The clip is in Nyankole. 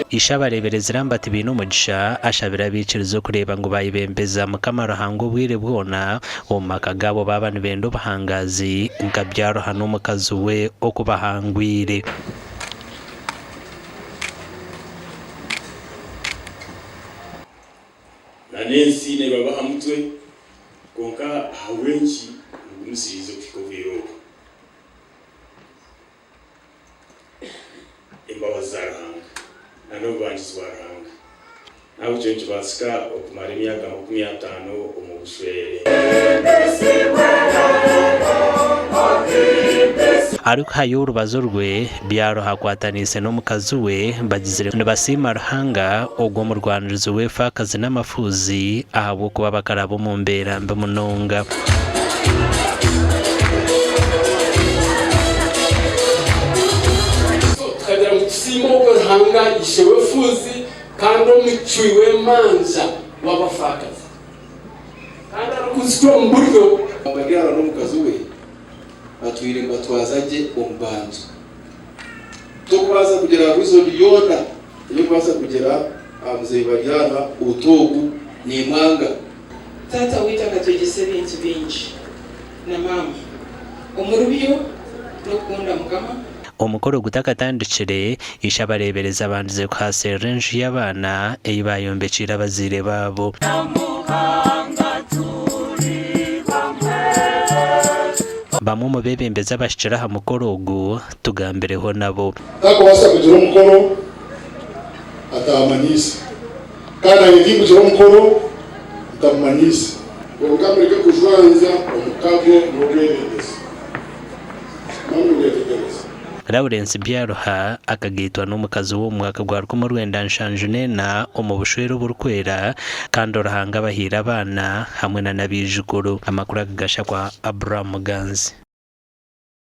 Ishe abareeberezi Lambert Bainomugisha ashabire abaikiriza okureeba ngu bayebembeza Mukama Ruhanga obwire bwona omu maka gaabo baaba nibenda obuhangaazi nka Byaruha n'omukazi we oku bahangwire. Na n'ensi neebaba aha mutwe, kwonka ahabw'enki mugumisiriize okuhika obwire obu? Embabazi za Ruhanga na n'obubangizi bwa Ruhanga. N'ahabw'ekyo nikibaasika okumara emyaka 50 omu bushwere. Arikuhayo orubazo rwe, Byaruha akwataniise n'omukazi we bagizire nibasiima Ruhanga ogwo omurwanirizi w'efaakazi n'amafuuzi ahabw'okuba bakaraba omu mbeera mbi munonga. Tukagira ngu tusiime ogwo Ruhanga Ishe w'efuuzi kandi omucwi w'emanja w'abafaakazi, kandi arikuzicwa omu buryo. Baryarwa n'omukazi we batwire nibatwaza gye omu bantu. Tokubaasa kugira reason yoona ey'okubaasa kugira aha muzeeyi Baryarwa oti ogu nimwanga. Taata waitu akatwegyesa ebintu bingi na maama. Omuri byo n'okukunda Mukama. Omukoro gutakatandikire, ishe abareeberezi abandize kuhaaserera enju y'abaana ei baayombekyeire abazaire baabo. Bamwe omu beebembezi abahikire aha mukoro ogu tugambireho nabo. Takubaasa kugira omukoro ataamanyiise, kandi naanye tinkugira omukoro ntamumanyiise. Kwonka mureke kujwanzya omukago n'obwebembezi. Lawrence Byaruha akagaitwa n'omukazi we omu mwaka gwa 1974 omu bushwere oburikwera kandi Ruhanga abahaire abaana hamwe na n'abaijukuru. Amakuru aga gashakwa Abraham Muganzi.